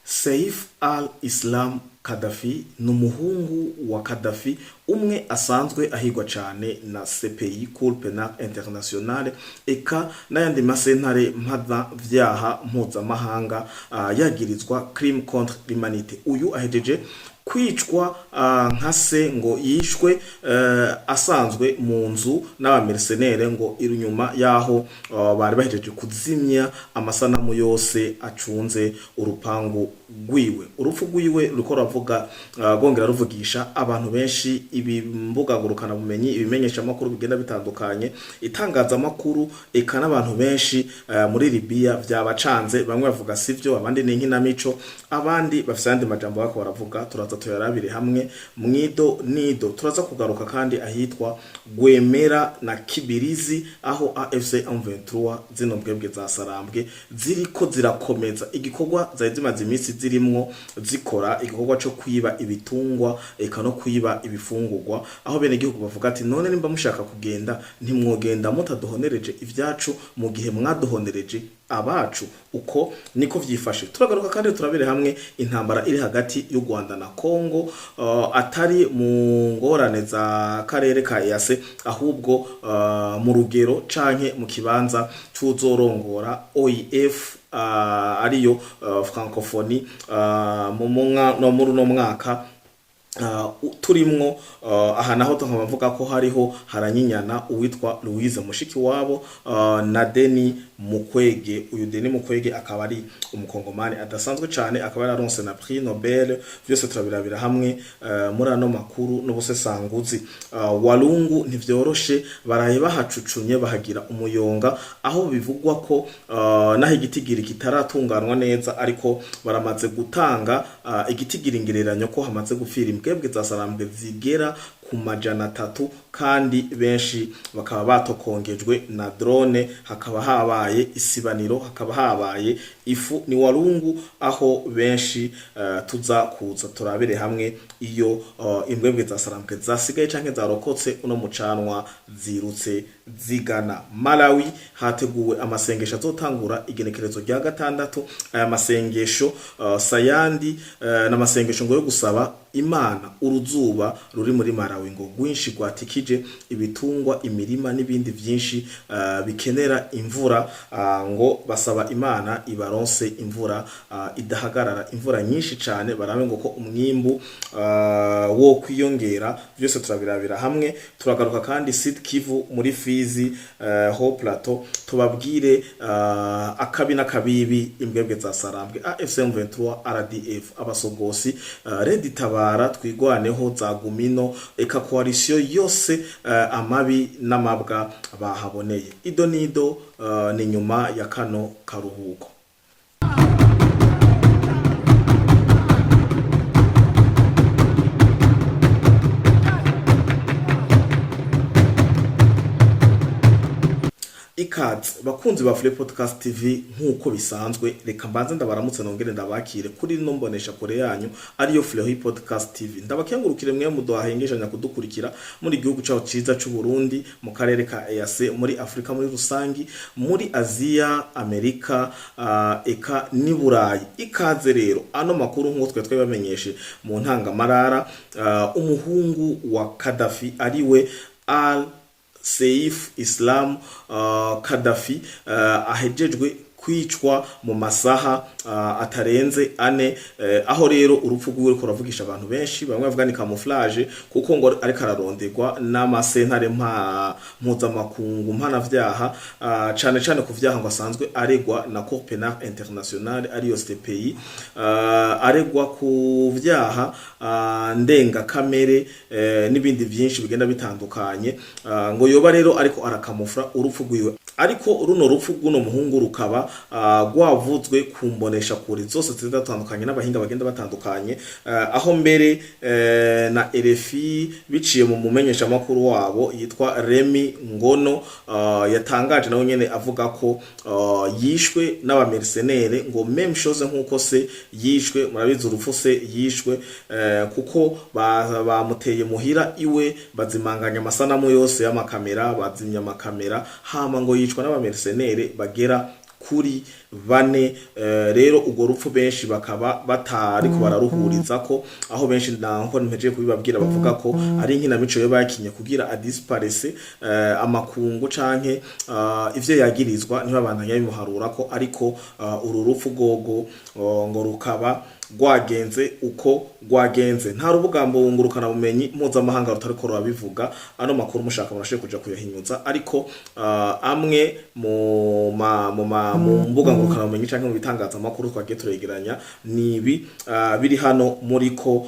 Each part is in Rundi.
Seif al-Islam Kadhafi ni umuhungu wa Kadhafi, umwe asanzwe ahigwa cane na CPI, Cour Penale Internationale, eka n'ayandi masentare mpanavyaha mpuzamahanga, yagirizwa crime contre l'humanité. Uyu ahejeje kwicwa nka se, ngo yishwe asanzwe mu nzu n'abamercenaires, ngo inyuma yaho bari bahejeje kuzimya amasanamu yose acunze urupangu rwiwe. Urupfu rwiwe ruriko ruravuga, rwongera ruvugisha abantu benshi, ibimbuga ngurukana bumenyi, ibimenyesha makuru bigenda bitandukanye, itangazamakuru, eka n'abantu benshi muri Libya vyabacanze. Bamwe bavuga sivyo, abandi ni inkinamico, abandi bafise ayandi majambo bariko baravuga. Turaza tuyarabire hamwe mwido nido. Turaza kugaruka kandi ahitwa Gwemera na Kibirizi, aho AFC M23, zino mbwebwe za Sarambwe, ziriko zirakomeza igikorwa zari zimaze iminsi zirimwo zikora, igikorwa co kwiba ibitungwa eka no kwiba ibifungurwa, aho bene gihugu bavuga ati: "None nimba mushaka kugenda, ntimwogenda mutaduhonereje ivyacu mu gihe mwaduhonereje abacu." Uko niko vyifashe. Turagaruka kandi turabere hamwe intambara iri hagati y'u Rwanda na Congo, atari mu ngorane za karere ka EAC, ahubwo mu rugero canke mu kibanza c'uzorongora OIF, ariyo Francophonie, no muri uno mwaka turimwo. Aha naho tukaba mvuga ko hariho haranyinyana uwitwa Louise Mushikiwabo na Denis Mukwege. Uyu Denis Mukwege akaba ari umukongomani adasanzwe cane, akaba yararonse na prix Nobel. Vyose turabirabira hamwe muri ano makuru n'ubusesanguzi. Walungu ntivyoroshe, baraye bahacucunye bahagira umuyonga, aho bivugwa ko naho igitigiri kitaratunganwa neza, ariko baramaze gutanga igitigiri ngereranyo ko hamaze gupfira imbwebwe za Sarambwe zigera ku 300, kandi benshi bakaba batokongejwe na drone. Hakaba habaye isibaniro, hakaba habaye ifu. Ni Walungu, aho benshi tuza kuza turabire hamwe iyo imbwebwe za Sarambwe zasigaye canke zarokotse uno mucanwa zirutse zigana. Malawi hateguwe amasengesho azotangura igenekerezo rya 6. Aya masengesho sayandi, n'amasengesho ngo yo gusaba Imana uruzuba ruri muri Malawi ngo rwinshi rwatikije ibitungwa, imirima n'ibindi vyinshi bikenera imvura, ngo basaba Imana ibaronse imvura idahagarara, imvura nyinshi cane, barabe ngo ko umwimbu wo kwiyongera. Byose turabirabira hamwe. Turagaruka kandi Sud Kivu, muri Fizi, Haut Plateau, tubabwire akabi n'akabibi imbwebwe za Sarambwe, AFC M23, RDF, abasogosi, Red Tabara, Twigwaneho, za Gumino, eka coalition yose, amabi n'amabwa bahaboneye. Ido nido ni nyuma ya kano karuhuko. Ikaze bakunzi ba Free Podcast TV. Nk'uko bisanzwe, reka mbanze ndabaramutse, nongere ndabakire kuri ino mbonesha kure yanyu ariyo Free Podcast TV. Ndabakengurukire mwe muduhahengeshanya kudukurikira muri gihugu cyacu ciza c'u Burundi, mu karere ka EAC, muri Afrika muri rusangi, muri Aziya, Amerika, eka n'i Burayi. Ikaze rero. Ano makuru, nk'uko twe twabamenyeshe mu ntangamarara, umuhungu wa Kadhafi ariwe Al Seif Islam Kadhafi ahejejwe kwicwa mu masaha atarenze 4, aho rero urupfu rwiwe ruriko ruravugisha abantu benshi. Bamwe bavuga ni camouflage, kuko ngo ariko araronderwa n'amasentare mpuzamakungu mpanavyaha, cane cane ku vyaha ngo asanzwe aregwa na Cour Pénale Internationale, ariyo CPI, aregwa ku vyaha ndengakamere n'ibindi vyinshi bigenda bitandukanye, ngo yoba rero ariko arakamufra urupfu rwiwe. Ariko runo rupfu rw'uno muhungu rukaba rwavuzwe ku mbonesha kure zose zitandukanye n'abahinga bagenda batandukanye, aho mbere na RFI biciye mu mumenyesha makuru wabo yitwa Remy Ngono, yatangaje nawe nyene avuga ko yishwe n'abamercenaires, ngo même chose nkuko se yishwe. Murabizi urupfu se yishwe, kuko bamuteye muhira iwe, bazimanganya amasanamu yose y'amakamera, bazimya amakamera, hama ngo yicwa n'abamercenaires bagera kuri bane. Rero urwo rupfu benshi bakaba batariko bararuhuriza ko, aho benshi naho mpejeje kubibabwira bavuga ko ari inkinamico yo bakinye kugira adisparese amakungu canke ivyo yagirizwa ntibabandanya bimuharura ko. Ariko uru rupfu gogo ngo rukaba rwagenze uko rwagenze, nta rubuga ngurukana bumenyi mpuzamahanga rutariko rurabivuga. Ano makuru mushaka murashoboye kuja kuyahinyuza, ariko amwe mu mbuga ngurukana bumenyi canke mu bitangazamakuru twagiye turegeranya nibi biri hano muriko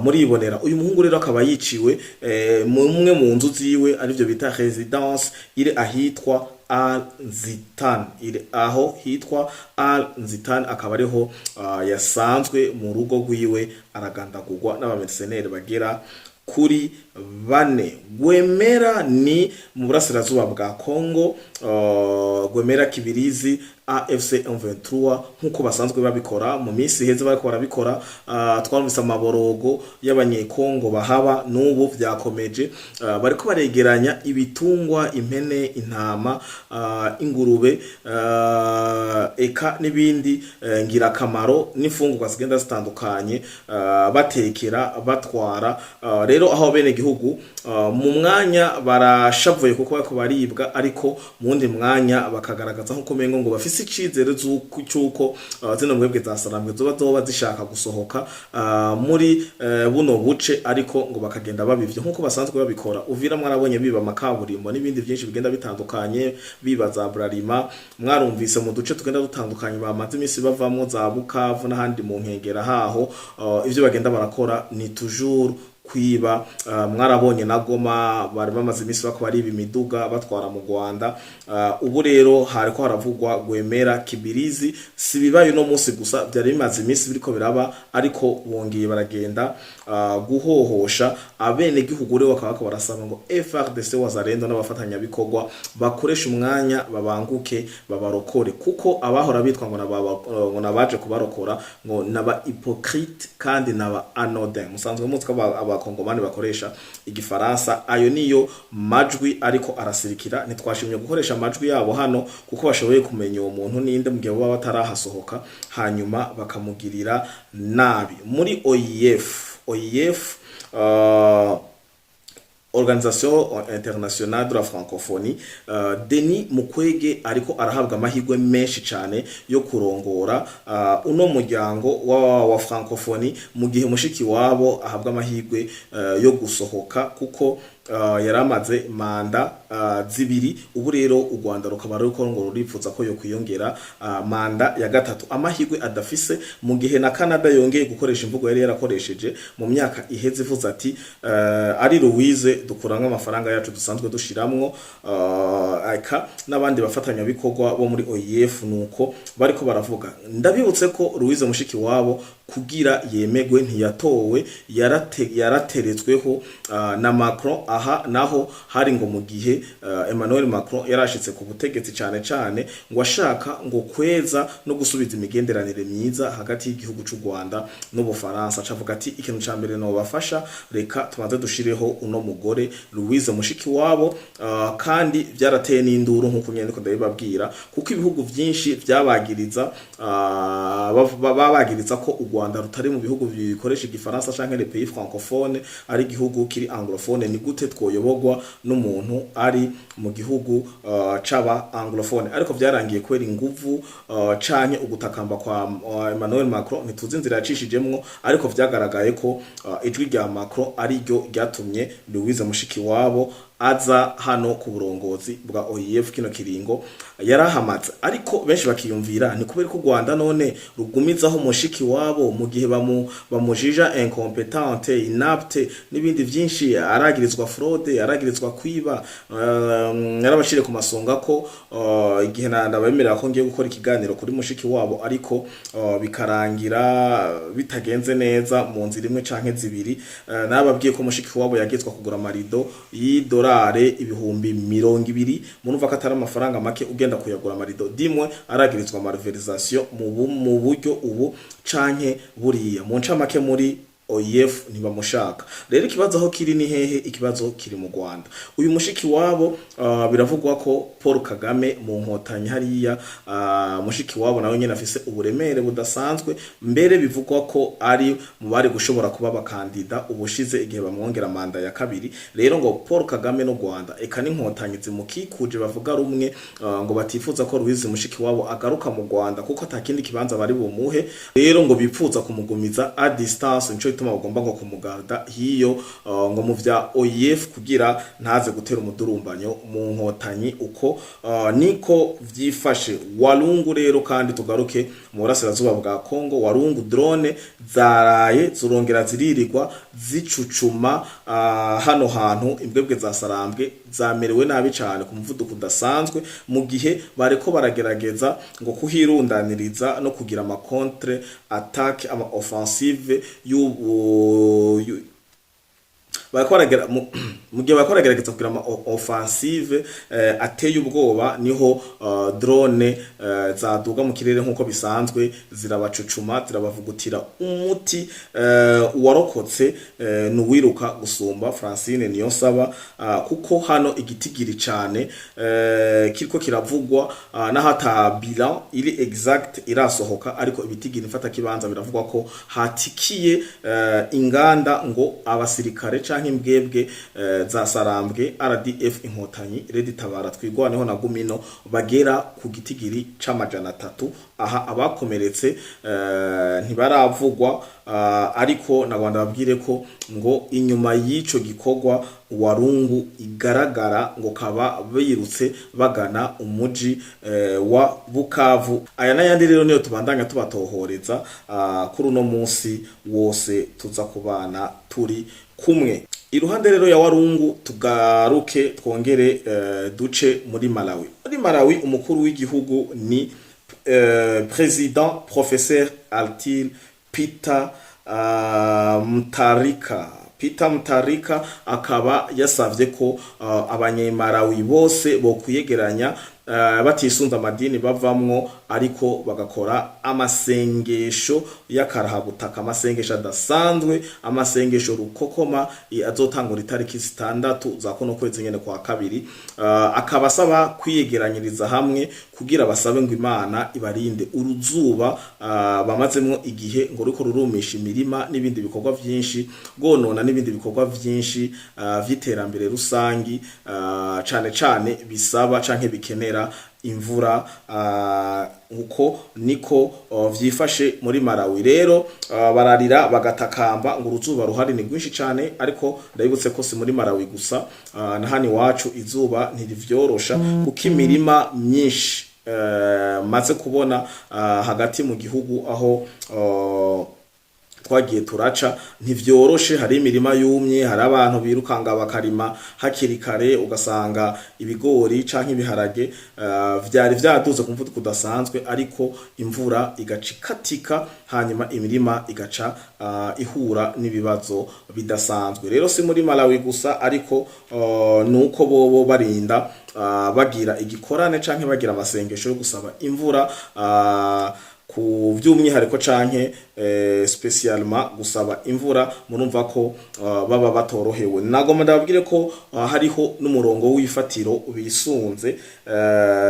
muribonera. Uyu muhungu rero akaba yiciwe mumwe mu nzu ziwe, arivyo bita résidence, iri ahitwa Al Zitan, iri aho hitwa Al Zitan, akaba ariho yasanzwe mu rugo rwiwe, aragandagurwa n'abamercenaires bagera kuri bane. Gwemera ni mu burasirazuba bwa Congo, Gwemera, Kibirizi, AFC M23, nkuko basanzwe babikora mu minsi iheze bariko barabikora. Twarumvise amaborogo y'Abanyekongo bahaba, n'ubu vyakomeje. Bariko baregeranya ibitungwa, impene, intama, ingurube, eka n'ibindi ngirakamaro n'imfungurwa zigenda zitandukanye, batekera batwara. Rero aho bene gihugu mu mwanya barashavuye kuko bariko baribwa, ariko mu wundi mwanya bakagaragaza nkuko umengo ngo bafise icizere c'uko zino mwebwe za Sarambwe zoba zishaka gusohoka muri buno buce, ariko ngo bakagenda babivye nkuko basanzwe babikora. Uvira mwarabonye biba amakaburimbo n'ibindi byinshi bigenda bitandukanye, biba za Bralima, mwarumvise mu duce tugenda dutandukanye bamaze imisi bavamwo, za Bukavu n'ahandi mu nkengera haho. Ivyo bagenda barakora ni toujours kwiba. Mwarabonye na Goma bari bamaze imisi bako bariba imiduga batwara mu Rwanda. Ubu rero hariko haravugwa Gwemera, Kibirizi. Si bibaye uno munsi gusa, byari bimaze imisi biriko biraba, ariko bongeye baragenda guhohosha abene gihugu. Rero bakaba bariko barasaba ngo FARDC, Wazalendo n'abafatanyabikorwa bakoresha umwanya babanguke babarokore, kuko abahora bitwa ngo nabaje kubarokora ngo naba hypocrite kandi naba anodin. Musanzwe muzi ko Abakongomani bakoresha Igifaransa. Ayo niyo majwi ariko arasirikira. Ntitwashimye gukoresha amajwi yabo hano kuko bashoboye kumenya uwo muntu ninde mu gihe baba batarahasohoka, hanyuma bakamugirira nabi. Muri OIF, OIF, Organisation Internationale de la Francophonie, Denis Mukwege ariko arahabwa amahirwe menshi cyane yo kurongora uno muryango wa Francophonie, mu gihe mushiki wabo ahabwa amahirwe yo gusohoka kuko yaramaze manda zibiri. Ubu rero u Rwanda rukaba ruriko ngo ruripfuza ko yo kwiyongera manda ya gatatu, amahirwe adafise, mu gihe na Canada yongeye gukoresha imvugo yari yarakoresheje mu myaka iheze, ivuze ati ari Louise dukuramwo amafaranga yacu dusanzwe dushiramwo, eka n'abandi bafatanyabikorwa bo muri OIF nuko bariko baravuga. Ndabibutse ko Louise mushiki wabo kugira yemegwe ntiyatowe, yarateretsweho na Macron. Aha naho hari ngo mu gihe Emmanuel Macron yarashitse ku butegetsi, cane cane ngo ashaka ngo kweza no gusubiza imigenderanire myiza hagati y'igihugu c'u Rwanda n'Ubufaransa, acavuga ati ikintu ca mbere no bafasha, reka tubanze dushireho uno mugore Louise mushiki wabo. Kandi vyarateye n'induru nkuko nyene ndiko ndabibabwira, kuko ibihugu vyinshi vyabagiriza babagiriza ko u Rwanda rutari mu bihugu bikoresha Igifaransa canke les pays francophones, ari igihugu kiri anglophone. Ni gute twoyoborwa n'umuntu ari mu gihugu c'aba anglophone? Ariko vyarangiye kubera inguvu canke ugutakamba kwa Emmanuel Macron, ntituzi inzira yacishijemwo, ariko vyagaragaye ko ijwi rya Macron ari ryo ryatumye Louise Mushikiwabo aza hano ku burongozi bwa OIF kino kiringo yarahamaze. Ariko benshi bakiyumvira ni kubera ko u Rwanda none rugumizaho mushiki wabo mu gihe bamujija incompetente, inapte n'ibindi vyinshi, aragirizwa fraude, aragirizwa kwiba. Yarabashire ku masonga ko igihe ndabemerera ko ngiye gukora ikiganiro kuri mushiki wabo, ariko bikarangira bitagenze neza mu nzira imwe canke zibiri. Nababwiye ko mushiki wabo yagizwa kugura amarido y'idolare 20,000. Murumva ko atari amafaranga make ugenda kuyagura amarido dimwe. Aragirizwa malversation mu buryo ubu canke buriya. Mu ncamake, muri OIF ntibamushaka. Rero ikibazo aho kiri ni hehe? Ikibazo kiri mu Rwanda. Uyu mushiki wabo, biravugwa ko Paul Kagame mu Nkotanyi hariya, mushiki wabo nawe nyene afise uburemere budasanzwe, mbere bivugwa ko ari mu bari gushobora kuba abakandida ubushize igihe bamwongera manda ya kabiri. Rero ngo Paul Kagame n'u Rwanda, eka n'Inkotanyi zimukikuje bavuga rumwe, ngo batifuza ko Louise mushiki wabo agaruka mu Rwanda, kuko atakindi kibanza bari bumuhe. Rero ngo bipfuza kumugumiza à distance, nico gituma bagomba ngo kumugarda hiyo, ngo mu vya OIF, kugira ntaze gutera umudurumbanyo mu Nkotanyi. Uko niko vyifashe Walungu. Rero kandi tugaruke mu burasirazuba bwa Kongo, Walungu, drone zaraye zurongera ziririrwa zicucuma hano hantu. Imbwebwe za Sarambwe zamerewe nabi cane ku muvuduko udasanzwe, mu gihe bariko baragerageza ngo kuhirundaniriza no kugira ama contre attaque, ama offensive y'ubu bariko baragera mu gihe bariko baragerageza kugira ama offensive ateye ubwoba, niho drone zaduga mu kirere nk'uko bisanzwe, zirabacucuma, zirabavugutira umuti. Uwarokotse nuwiruka gusumba Francine Niyonsaba, kuko hano igitigiri cane kiriko kiravugwa, n'ahata bilan iri exact irasohoka, ariko ibitigiri mfata kibanza biravugwa ko hatikiye inganda, ngo abasirikare canke imbwebwe za Sarambwe, RDF Inkotanyi, Red Tabara, Twigwaneho na Gumino bagera ku gitigiri c'300. Aha abakomeretse ntibaravugwa, ariko na Rwanda babwire ko ngo inyuma y'ico gikorwa Walungu igaragara ngo kaba birutse bagana umuji wa Bukavu. Aya n'ayandi rero niyo tubandanya tubatohoreza kuri uno munsi wose tuza kubana turi kumwe. Iruhande rero ya Walungu, tugaruke twongere duce muri Malawi. Muri Malawi umukuru w'igihugu ni président professeur Arthur Peter Mutharika. Peter Mutharika akaba yasavye ko abanyemarawi bose bokwiyegeranya, batisunze amadini bavamwo, ariko bagakora amasengesho y'akarahabutaka, amasengesho adasanzwe, amasengesho rukokoma azotangura itariki 6 za kuno kwezi nyene kwa kabiri. Akaba asaba kwiyegeranyiriza hamwe kugira basabe ngo Imana ibarinde uruzuba bamazemwo igihe, ngo ruko rurumisha imirima n'ibindi bikorwa vyinshi, rwonona n'ibindi bikorwa vyinshi vy'iterambere rusangi, cane cane bisaba canke bikenera imvura. Uko niko vyifashe muri Malawi. Rero bararira bagatakamba ngo uruzuba ruhari ni rwinshi cane, ariko ndabibutse ko si muri Malawi gusa, na hano iwacu izuba ntirivyorosha, kuko imirima myinshi maze kubona hagati mu gihugu aho twagiye turaca ntivyoroshe. Hari imirima yumye, hari abantu birukanga bakarima hakiri kare, ugasanga ibigori canke ibiharage vyari vyaduze ku muvuduko udasanzwe, ariko imvura igaca ikatika, hanyuma imirima igaca ihura n'ibibazo bidasanzwe. Rero si muri Malawi gusa, ariko nuko bobo barinda bagira igikorane canke bagira amasengesho yo gusaba imvura, ku by'umwihariko canke spécialement gusaba imvura. Murumva ko baba batorohewe. Nagomba ndababwire ko hariho n'umurongo w'ifatiro bisunze,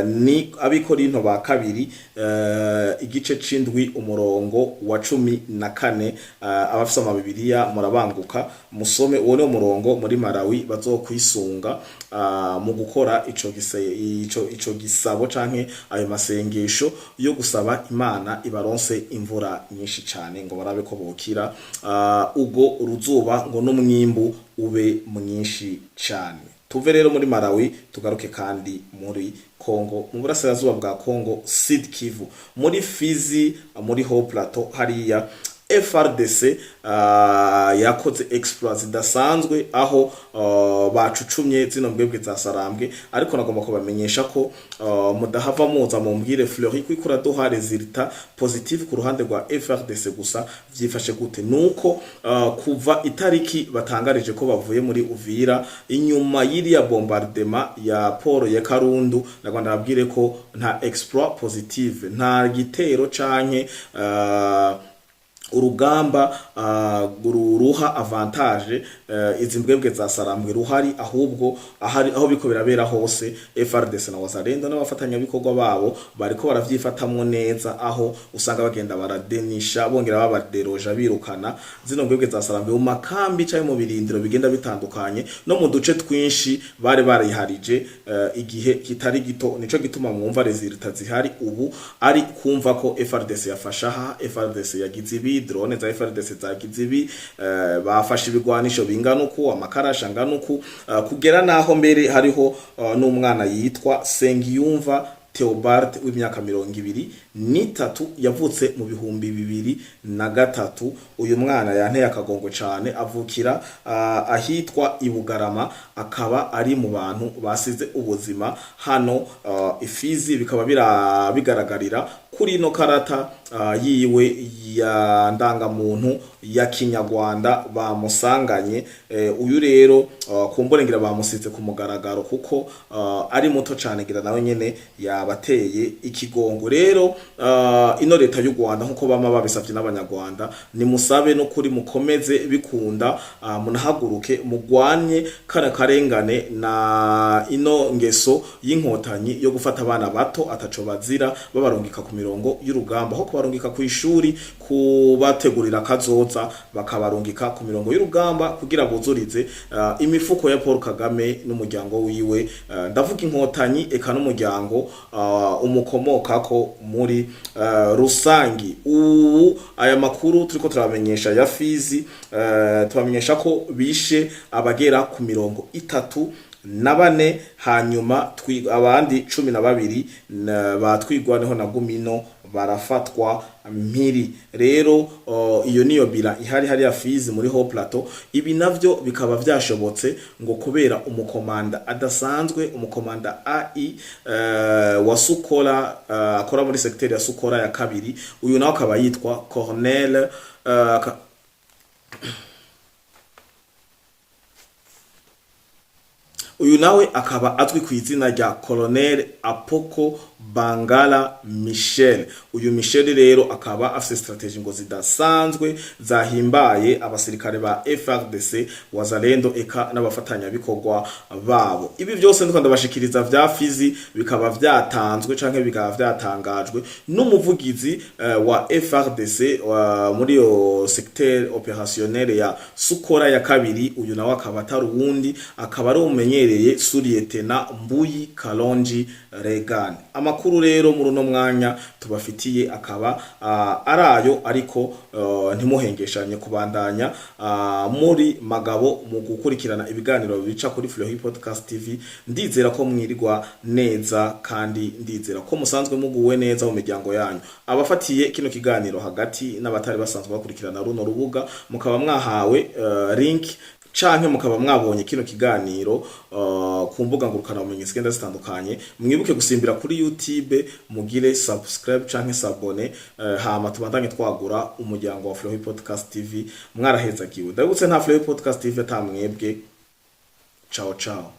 ni Abikorinto ba kabiri, igice c'indwi, umurongo wa 14. Abafise amabibiriya murabanguka musome. Uwo ni umurongo muri Malawi bazokwisunga mu gukora ico gisabo canke ayo masengesho yo gusaba Imana ibaronse imvura nyinshi cane, ngo barabe ko bokira ugo uruzuba, ngo n'umwimbu ube mwinshi cane. Tuve rero muri Malawi, tugaruke kandi muri Kongo, mu burasirazuba bwa Kongo, Sud Kivu, muri Fizi, muri Haut Plateau hariya. FARDC yakoze exploit zidasanzwe aho bacucumye zino mbwebwe za Sarambwe. Ariko nagomba kubamenyesha ko mudahava muza mumbwire: "Fleury, ko uraduha résultat positive ku ruhande rwa FARDC gusa, vyifashe gute?" Nuko kuva itariki batangarije ko bavuye muri Uvira inyuma y'iriya bombardement ya port ya Karundu, nagomba ndababwire ko nta exploit positive, nta gitero canke Urugamba ruha avantage izi mbwebwe za Sarambwe ruhari, ahubwo ahari aho biko birabera hose, FARDC na Wazalendo n'abafatanyabikorwa babo bariko baravyifatamwo neza, aho usanga bagenda baradenisha, bongera babaderoja, birukana zino mbwebwe za Sarambwe mu makambi canke mu birindiro bigenda bitandukanye no mu duce twinshi bari bariharije igihe kitari gito. Nico gituma mwumva résultats zihari ubu ari kumva ko FARDC yafasha aha, FARDC yagize ibi, drone za FARDC zagize ibi, bafashe ibigwanisho bingana uku, amakarasha angana uku, kugera naho mbere hariho n'umwana yitwa Sengiyumva Theobald w'imyaka 23, yavutse mu 2003. Uyu mwana yanteye akagongo cane, avukira ahitwa Ibugarama, akaba ari mu bantu basize ubuzima hano Ifizi. Bikaba bigaragarira kuri ino karata yiwe ya ndangamuntu ya Kinyarwanda bamusanganye. Uyu rero kumbure ngira bamusize ku mugaragaro kuko ari muto cane, ngira nawe nyene yabateye ikigongo. Rero ino leta y'u Rwanda, nkuko bama babisavye n'Abanyarwanda, ni musabe no kuri mukomeze bikunda, munahaguruke mugwanye kana karengane na ino ngeso y'Inkotanyi yo gufata abana bato ataco bazira, babarungika ku mirongo y'urugamba aho kubarungika ku ishuri kubategurira kazoza, bakabarungika ku mirongo y'urugamba kugira buzurize imifuko ya Paul Kagame n'umuryango wiwe. Ndavuga Inkotanyi eka n'umuryango umukomokako muri rusangi. Ubu aya makuru turiko turabamenyesha ya Fizi, tubamenyesha ko bishe abagera ku 34, hanyuma abandi 12 batwigwaneho na Gumino barafatwa mpiri. Rero iyo niyo bira ihari hariya Fizi muri Haut Plateau. Ibi navyo bikaba vyashobotse ngo kubera umukomanda adasanzwe, umukomanda AI wa Sukola, akora muri secteur ya Sukola ya kabiri. Uyu nawe akaba yitwa Cornel uyu nawe akaba azwi ku izina rya Colonel Apoko Bangala Michel. Uyu Michel rero akaba afise stratégie ngo zidasanzwe zahimbaye abasirikare ba FARDC, Wazalendo eka n'abafatanyabikorwa babo. Ibi byose ndiko ndabashikiriza vya Fizi bikaba vyatanzwe canke bikaba vyatangajwe n'umuvugizi wa FARDC muri yo secteur opérationnel ya Sukora ya kabiri. Uyu nawe akaba atari uwundi, akaba ari umenyereye sous-lieutenant Mbuyi Kalonji Regan. Amakuru rero muri uno mwanya tubafitiye akaba arayo, ariko ntimuhengeshanye kubandanya muri magabo mu gukurikirana ibiganiro bica kuri Fleury Podcast TV. Ndizera ko mwirirwa neza kandi ndizera ko musanzwe muguwe neza mu miryango yanyu. Abafatiye kino kiganiro hagati n'abatari basanzwe bakurikirana runo rubuga, mukaba mwahawe link canke mukaba mwabonye kino kiganiro ku mbuga ngurukana bumenyi zigenda zitandukanye, mwibuke gusimbira kuri YouTube mugire subscribe canke s'abonner, hama tubandanye twagura umuryango wa Fleury Podcast TV. Mwarahezagiwe, ndabutse nta Fleury Podcast TV atamwebwe. Ciao ciao.